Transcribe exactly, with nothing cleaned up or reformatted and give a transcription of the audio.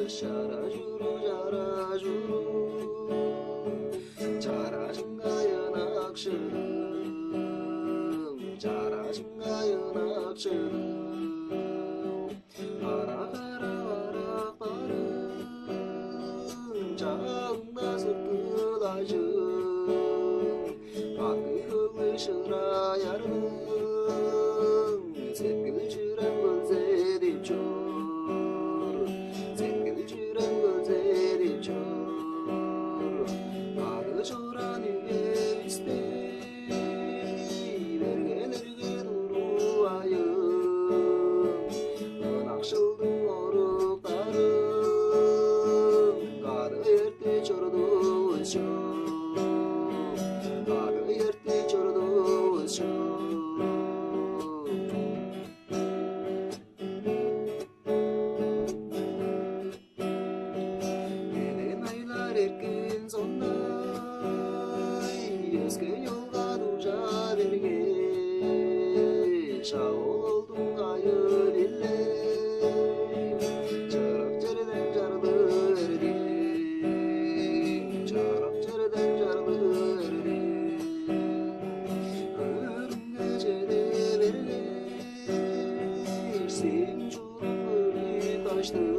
Чара чуруу, чара чуруу, чара чыңгайын акшырым, чара чыңгайын акшырым. Ара-кара барак барым, чаңда сыртыл ажым, аңгы-хөглүг шырай арным, сеткил-чүрем көлзедип чор, сеткил-чүрем көлзедип чор. Ары чораан үевисте бергелерге туруп айым, ынакшылдың оруктарын кады эртип чордувус чоп, кады эртип чордувус чоп. Элээн айлар эрткен соңда, өске ёлга дужа берген, шак ол оолдуң кайы-биле чырык черден чарлы берди, чырык черден чарлы берди. Өөрүңге чеде берген, сээң чуруң көрүп каштым.